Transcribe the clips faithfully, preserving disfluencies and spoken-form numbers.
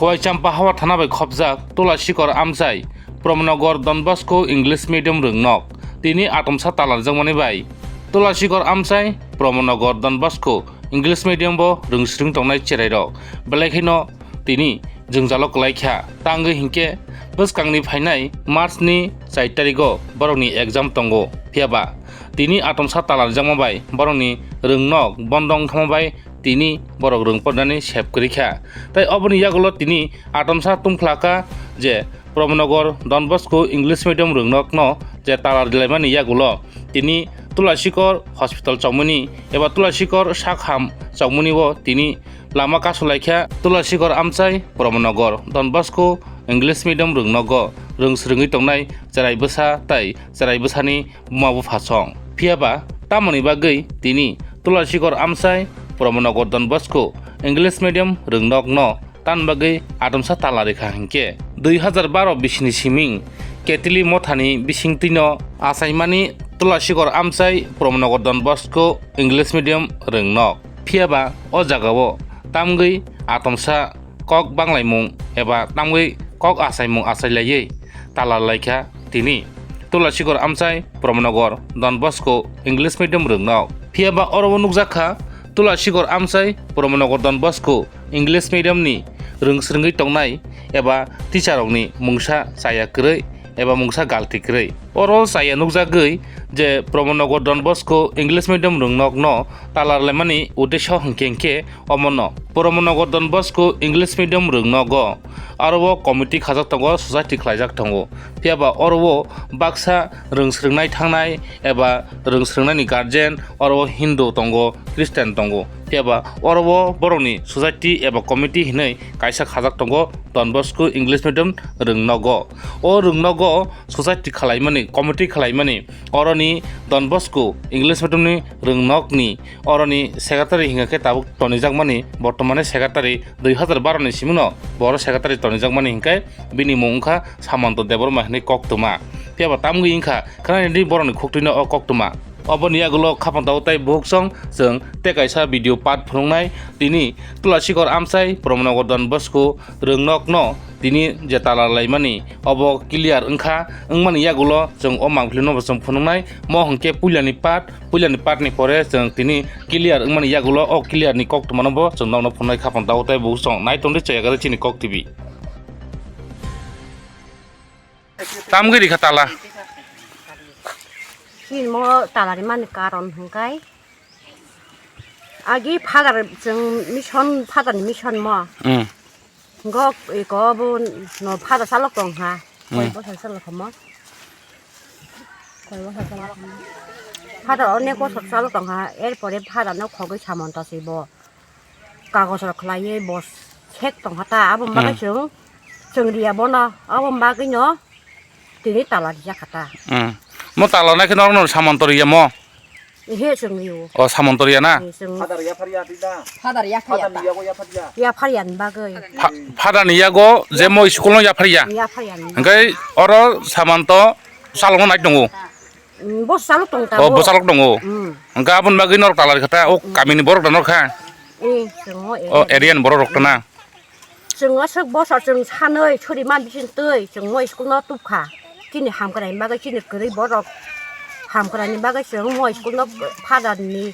Khowai Champahawa thana bai khopjak Tulashikor Amchai, Pramanagar Don Bosco English Medium rwngnok, tini atomsa talarjakmani bai Tulashikor Amchai, Pramanagar Don Bosco English Medium bo rwngsrwng tongnai cherairok belai kheno tini jwngjalo kwlaikha. Tangwi hinkhe bwskangni phainai March ni char tarigo borokni exam tongo, phiyaba tini atomsa talarjakma bai borokni rwngnok bondo wngthama bai tini borok rwngpornani sep kwrwi kha. Tai oboni yagulo tini atomsa tungphla kha je Pramanagar Don Bosco English Medium rwngnokno je tala rilaimani yagulo tini Tulashikor Hospital chongmani eba Tulashikor sakham chongmani o tini lama kasulaikha. Tulashikor Amchai, Pramanagar Don Bosco English Medium rwngnogo rwngsrwngwi tongnai cherai bwsa tai cherai bwsani buma bupha song. Phiyaba tamoni bagwi tini Tulashikor Amchai, Pramanagar Don Bosco English Medium rwngnokno tan bagwi atomsa tala rikha hinkhe dui hazar baro bisini siming Ketili mothani bisingtwino achaimani Tulashikor Amchai, Pramanagar Don Bosco English Medium rwngnok. Phiyaba o jagao tamgwi atomsa kok banglaimung eba tamgwi kok achaimung achailaiwi tala laikha tini Tulashikor Amchai, Pramanagar Don Bosco English Medium rwngnok. Phiyaba oro o nukjakha Tulashikor Amchai, Pramanagar Don Bosco English Medium ni rwngsrwngwi tongnai eba teacher rokni mungsa chaya kwrwi eba mungsa galti kwrwi. Oro chaya nukjagwi je Pramanagar Don Bosco English Medium rwngnokno tala rwlaimani uddesho hinkhe hinkhe omono Pramanagar Don Bosco English Medium rwngnogo aro o committee khajak tongo, society khlaijak tongo. Phiyaba oro o baksa rwngsrwngnai thangnai eba rwngsrwngnaini guardian oro o Hindu tongo, Christian tongo. Phiyaba oro o borokni society eba committee hinwi kaisa khajak tongo Don Bosco English Medium rwngnogo. O rwngnogo society khalaimani, committee khalaimani, oroni Don Bosco English Medium ni rwngnokni oroni secretary hinkhe tabuk tonijakmani, bortomani secretary dui hazar baro ni simino boro secretary tonijakmani hinkhe bini mung wngkha Samanto Debbarma hinwi koktwma. Phiyaba tamgwi wngkha khwnanidi borokni khuktwino o koktwma. Oboni yagulo khapang tabuk tai bukhuk song chwng tei kaisa video part phunuknai tini Tulashikor Amchai, Pramanagar Don Bosco rwngnokno tini je tala laimani obo clear wngkha, wngmani yagulo chwng o mangpili no bo chwng phunuknai mo hinkhe puilani part, puilani part ni pore chwng tini clear wngmani yagulo o clear ni koktwma no bo chwng nokno phunuknai khapang tabuk tai bukhuk song nai tongdi chaya gari chini kok T V. Tamgwi rikha tala. Chini mo tala rimani karon hwnkhe agi father chwng mission, father ni mission mo. Hmm. Gok iko bo no father salok tong ha. Hmm. Koi bosor salok mo. Koi bosor salok mo. Father onek bosor salok tong ha. Er pore father no khogwi Samanto si bo. Kagoj rok khlaiwi bo sek tong kha ta, abo bagwi Hmm. chwng, chwng riya bono, abo bagwi no tini tala rijak kha ta. Hmm. Mo tala nai khe norok no Samanto riya mo? Ehe, chwng rio. O, Samanto riya na? Eh, chwng Father ya phar ya twi da. Father ya phar ya Father ta. Ni yago ya phar ya. Ya phar ya ni bagwi. Fa-, Father ni yago je mo school no ya phar ya? Ya phar ya ni. Hwnkhe oro Samanto salok no nai tongo? Mm, bo salok tong ta O, bo. Bo salok tongo. Mm. Hwnkhe aboni bagwi norok tala rikha ta, o Mm. kamini borok da norok kha? Eh, chwng o O, area. Area ni borok rok ta na? Chwng aswk bosor chwng sanwi suri man bising twi chwng mo school no tubkha. Chini hamkrai bagwi chini kwrwi borok hamkrai ni bagwi chwng mo school no father ni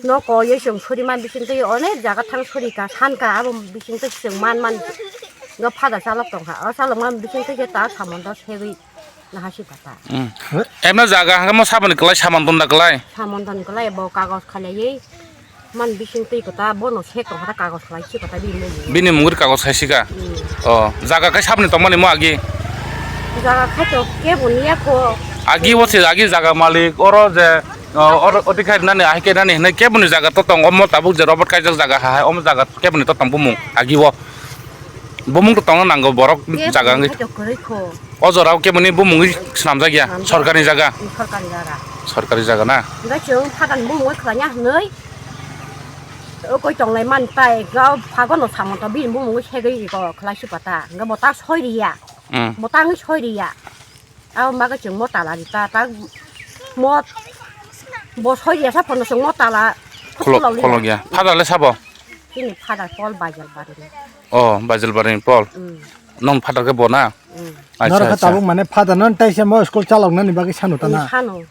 no koi chwng suri man bising twi onek jaga thang suri ka san ka abo bising twi chwng man man no father salok tong kha. O salok man bising twi je ta Samanto segwi. Nahasi kata. Hmm. Emno jaga hangkhe mo saboni kwlai Samanto da kwlai? Samanto ni kwlai bo kagoj khalaiwi man bising twi kota bono sek tong kota kagoj khalai si kota bini mung. Bini mungri kagoj khai sika? Hmm. O, jaga khai saboni tongmani mo agi? Jaga khai to kebo niya ko. Agi o se agi jaga malik oro je, o, oro oti khai nani ahike nani hinai keboni jaga to tong omo tabuk je robot kaijak jaga hai omo jaga keboni to tong bumung agi o. Bumung to tongna nango borok Kebo jaga wngwi. Khai to kwrwi kho. O jorao keboni bumungwi swnamjak ya? Swnamjak. Sorkarni jaga? Sorkari jaga. Sorkari jaga na? Hwnkhe chwng phatarni bumungwi khlaina hwnwi, o koi tonglai man tai, ga phagono Samanto bini bumungwi segwi rikho khlai si kota. Hwnkhe bo ta soi riya. Hmm. Bo ta wngwi soi riya. Abo bagwi chwng mo tala rita, ta mo bo soi riya sa phano chwng mo tala Khulok, khulok ya. Father le sabo? Chini father Paul Baijalbari ni. Oh, Baijalbari ni Paul. Hmm. Nong father khe bo na? Hmm. Acha, norok khe acha. Tabuk mane father no tei se mo school chalok nani bagwi sanu ta na? Hmm, sanu.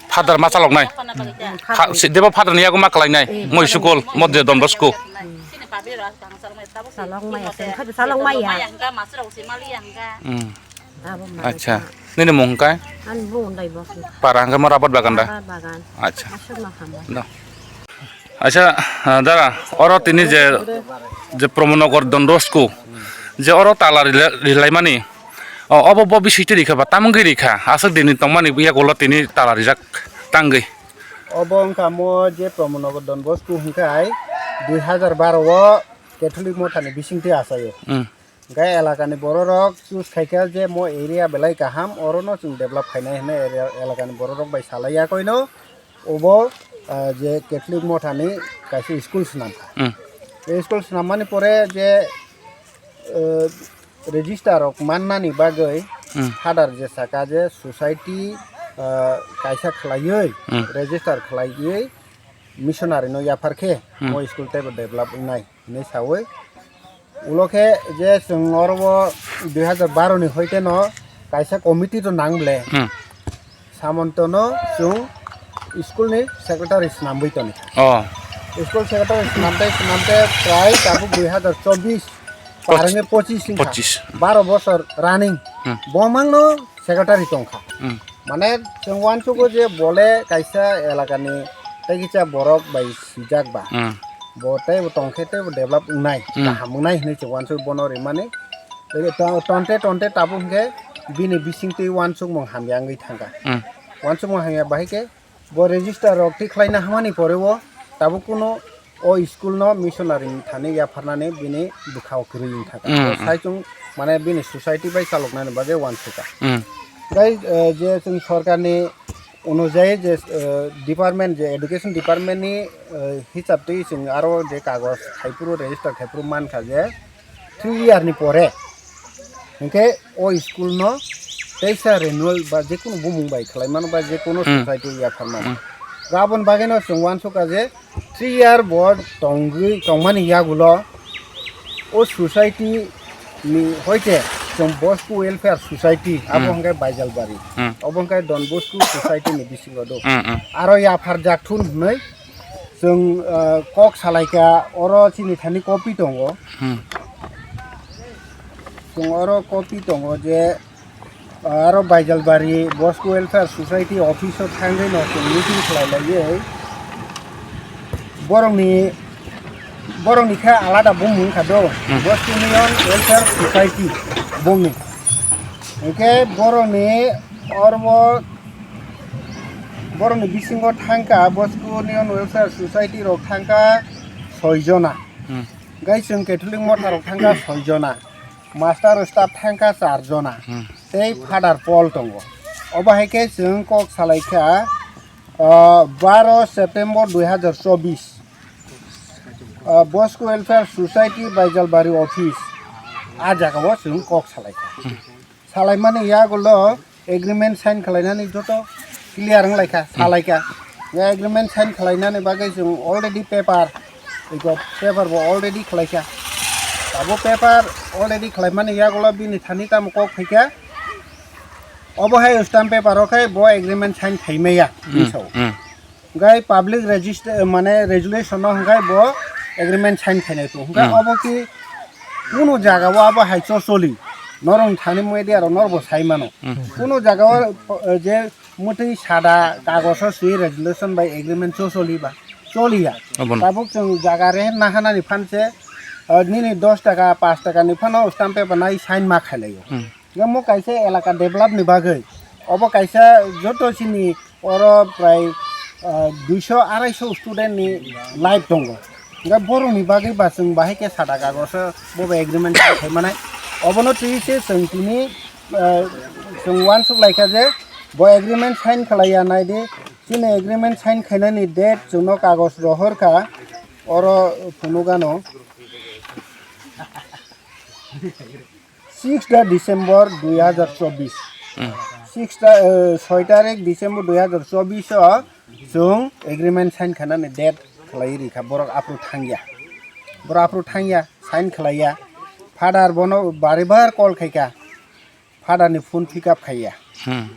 Father ma chalok nai? Hmm, father. Deba father ni yago ma kalai nai? Hmm. Moi school, mo de Don Bosco. Hmm. Chalok maya, se khe chalok maya. Hmm. Abo ma. Acha. Nini mung kai? Ani mung dai bo. Para hangke mo rabat bagan da? Rabat bagan. Acha. Aswk no hamo. No. Acha, ah, dara, oro tini je, je Pramod Nagar Don Bosco, je oro tala rila-, rilaimani, o, obo bo bisingtwi rikha ba, tamungwi rikha, aswk dini tongmani yagulo tini tala rijak tangwi. Obo wngkha mo je Pramod Nagar Don Bosco hwnkhe hai dui hazar baro o Catholic mothani bisingtwi achaio. Hmm. Hwnkhe elakani bororok choose khaikha je mo area belai kaham, orono chwng develop khainai hwnwi area, elakani bororok bai salai yakoino obo, ah, je Catholic mothani kaisa school swnamkha. Hmm. Tei school swnammani pore je, eh, register rok mannani bagwi, hmm, father je saka je society, ah, kaisa khlaiwi, hmm, register khlaiwi missionary no yaphar khe, hmm, mo school teibo develop wngnai. Hinwi sawi. Ulo khe je chwng oro bo dui hazar baro ni hoite no kaisa committee to nang ble. Hmm. Samonto no chwng school ni secretary swnamwi toni. Oh. School secretary swnamte swnamte prai tabuk dui hazar chobbish, poch-, parenge pochis wngkha. Pochis. Baro bosor running. Hmm. Bo mangno secretary tongkha. Hmm. Mane chwng uansugo je bole kaisa elakani tei kisa borok bai sijak ba. Hmm. Bo tei bo tongkhe tei bo develop wngnai, hmm, kaham wngnai hinwi chwng uansuk bono rimani. Tei to-, tonte tonte tabuk hwnkhe bini bisingtwi uansukmung hamya wngwi thangkha. Hmm. Uansukmung hamya bahai khe bo register rok twi khlaina hamani pore o tabuk kuno o school no missionary ni thani yapharnani bini bwkhao kwrwi wngkha. Mm, mm. Sai chwng mane bini society bai chaloknani bagwi uansukha. Mm. Tei, eh, je chwng sorkarni onujai je, eh, department je education department ni, eh, hisab twi chwng aro je kagoj khaiphuru register khaiphuru mankha je three year ni pore hinkhe o school no teisa renewal ba jekunu bumung bai khlai mano ba jekunu, hmm, society yapharmano. Hmm. Aboni bagwi no chwng uansukha je three year bo tongwi tongmani yagulo o society ni hoite chwng Bosco Welfare Society abo, hmm, hwnkhe Baijalbari. Hmm. Obo hwnkhe Don Bosco Society ni bisingo do. Hmm, hmm. Aro yapharjak thun hwnwi chwng, ah, kok salaikha, oro chini thani copy tongo. Hmm. Chwng oro copy tongo je, ah, aro Baijalbari Bosco Welfare Society office o thangwi no chwng meeting khlai laiwi borokni, borokni khe alada bumung wngkha do, hmm, Bosco Union Welfare Society bumni. Hwnkhe borokni oro borokni bisingo thangkha Bosco Union Welfare Society rok thangkha soi jona. Hmm. Gai chwng Catholic motha rok thangkha soi jona. Master staff thangkha char jona. Hmm. Tei Father Paul tongo. Obo hai khe chwng kok salaikha, ah, baro September dui hazar chobbish. Ah, Bosco Welfare Society Baijalbari office. A jagao chwng kok salaikha. Hmm. Salaimani yagulo agreement sign khlainani joto clear wnglaikha, hmm, salaikha. Ya agreement sign khlainani bagwi chwng already paper, iko paper bo already khlaikha. Abo paper already khlaimani yagulo bini thani tamo kok phaikha. Obo hai stamp paper o khai bo agreement sign khaimaya, hmm, hinwi sao. Hmm. Hwnkhe public register, mane resolution no hwnkhe bo agreement sign khainai tongo. Hwnkhe, hmm, obo ki kunu jaga o abo hai chocholi. Norok thani media rok norok bo sai mano. Hmm. Kunu jaga o, eh, je mwtwi sada kagoso swi resolution bai agreement chocholi ba. Choliya. Obono. Tabuk chwng jaga re nahanani phan se, eh, nini dos taka, panch taka ni phano stamp paper nai sign ma khailaio. Hmm. Hwnkhe mo kaisa elaka develop ni bagwi, obo kaisa joto chini oro prai, ah, duiso araiso student ni life tongo. Hwnkhe borok ni bagwi ba chwng bahai khe sada kagoso bo bai agreement sign khai manai. Obono twi se chwng tini, ah, chwng uansuk lai kha je bo agreement sign khlai ya nai di, chini agreement sign khainani date chwngno kagoj rohor kha oro phunukgano. Six ta December dui hazar chobbish. Hmm. Six ta, eh, soi tarik December dui hazar chobbish o chwng agreement sign khanani date khlai rikha, borok aphuru thangya. Boro aphuru thangya, sign khlaiya. Father bono bari bar call khaikha. Father ni phone pick up khaiya. Hmm.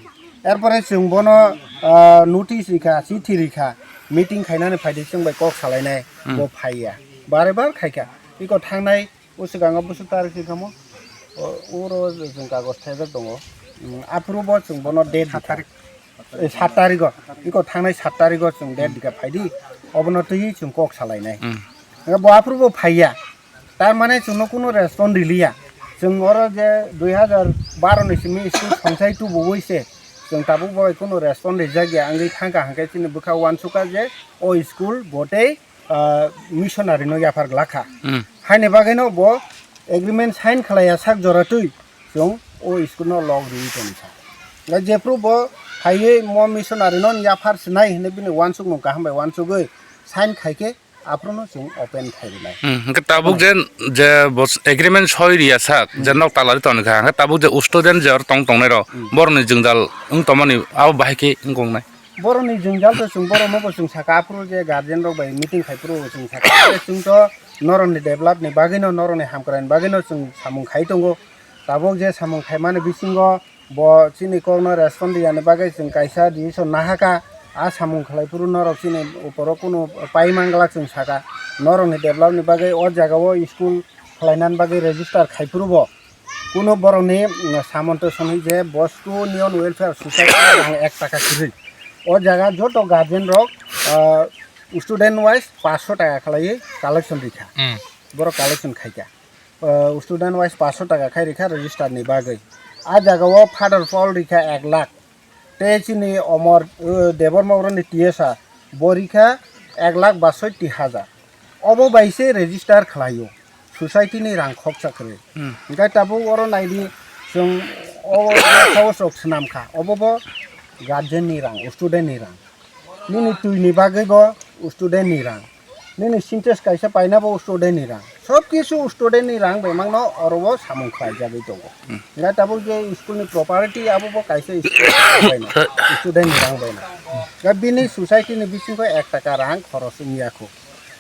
Erpore chwng bono, ah, notice rikha, chithi rikha, meeting khainani phaidi chwng bai kok salainai, hmm, bo phaiya. Bari bar khaikha. Iko thangnai, o swkango bwswk tarik se kamo? O, oro chwng kagoj thepjak tongo. Hmm, aphuru bo chwng bono date rikha. Eh, sat tarigo, iko thangnai sat tarigo chwng date dikha phaidi, obono twi chwng kok salainai. Hmm. Bo aphuru bo phaiya, tar mane chwngno kunu respond riliya. Chwng oro je dui hazar baro ni simi school songchai tubuwi se, chwng tabuk bo kunu respond rijak ya, wngwi thangkha, hwnkhe chini bwkha uansukha je o school bo tei ah, missionary no yaphar glakha. Hmm. Haini bagwi no bo agreement sign khlaiya sak jora twi chwng o school no lock riwi tongsa. Ga jephru bo phaiwi mo missionary no yaphar sinai hinwi bini uansukmung kaham bai uansugwi sign khaikhe aphuru no chwng open khai rinai. Hmm, hwnkhe tabuk je, je bo agreement soi riya sak, je nok talari tongkha, hwnkhe tabuk je student je oro tong tongnai rok, hmm, borokni jwngjal wng tongmani abo bahai khe wng tongnai. Borokni jwngjal to chwng borokno bo chwng saka, aphuru je guardian rok bai meeting khai phuru bo chwng saka. Chwng to norokni develop ni bagwi no, norokni hamkrai ni bagwi no chwng samung khai tongo. Tabuk je samung khaimani bisingo bo chini kokno respond riyani bagwi chwng kaisa decision nahaka. A samung khlai phuru norok chini uporo kunu pai manglak chwng saka. Norokni develop ni bagwi o jaga o school khlainani bagwi register khai phuru bo Kuno borokni, mm, samon to songwi je Bosco Union Welfare Society ang ek taka kwrwi. O jaga joto guardian rok, ah, student wise paanch sho taka khlaiwi collection rikha. Hmm. Borok collection khaikha. Ah, student wise paanch sho taka khai rikha register ni bagwi. A jaga o Father Paul rikha ek lakh. Tei chini Omor, uh, Debbarma boroni T S A bo rikha ek lakh basotti hajar. Obo bai se register khlaio, society ni rang khoksa kwrwi. Hmm. Hwnkhe tabuk oro naidi, chwng o house rok swnam kha, obo bo guardian ni rang, student ni rang. Nini twi ni bagwi bo student ni rang. Nini Sintex kaisa paina bo student ni rang. Sob kisu student ni rang bai mangno oro bo samung khlai jagwi tongo. Hmm. Hwnkhe tabuk je school ni property abo bo kaisa student ni rang bai no. Hwnkhe bini society ni bisingo ek taka rang khoros wngya kho.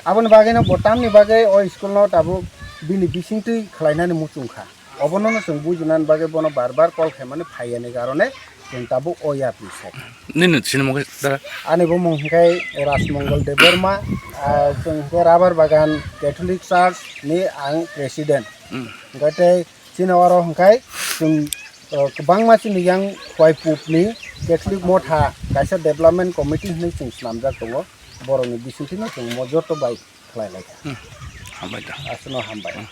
Aboni bagwi no bo tamni bagwi o school no tabuk bini bisingtwi khlainani muchung kha. Obono no chwng bujinani bagwi bono bar bar call khaimani phaiyani karone chwng tabuk o yapri sai. Nini sinimung khe dara? Ani bumung hwnkhe Rajmongol Debbarma, ah, chwng hwnkhe Rubber Bagan Catholic Church ni ang president. Hmm. Hwnkhe tei chini oro hwnkhe chwng, ah, kwbangma chini yang Khwai Pup ni Catholic Motha kaisa development committee hinwi chwng swnamjak tongo. Borokni bisingtwi no chwng mo joto bai khlai lai kha. Hmm. Hambai da. Aswkno hambai. Hmm.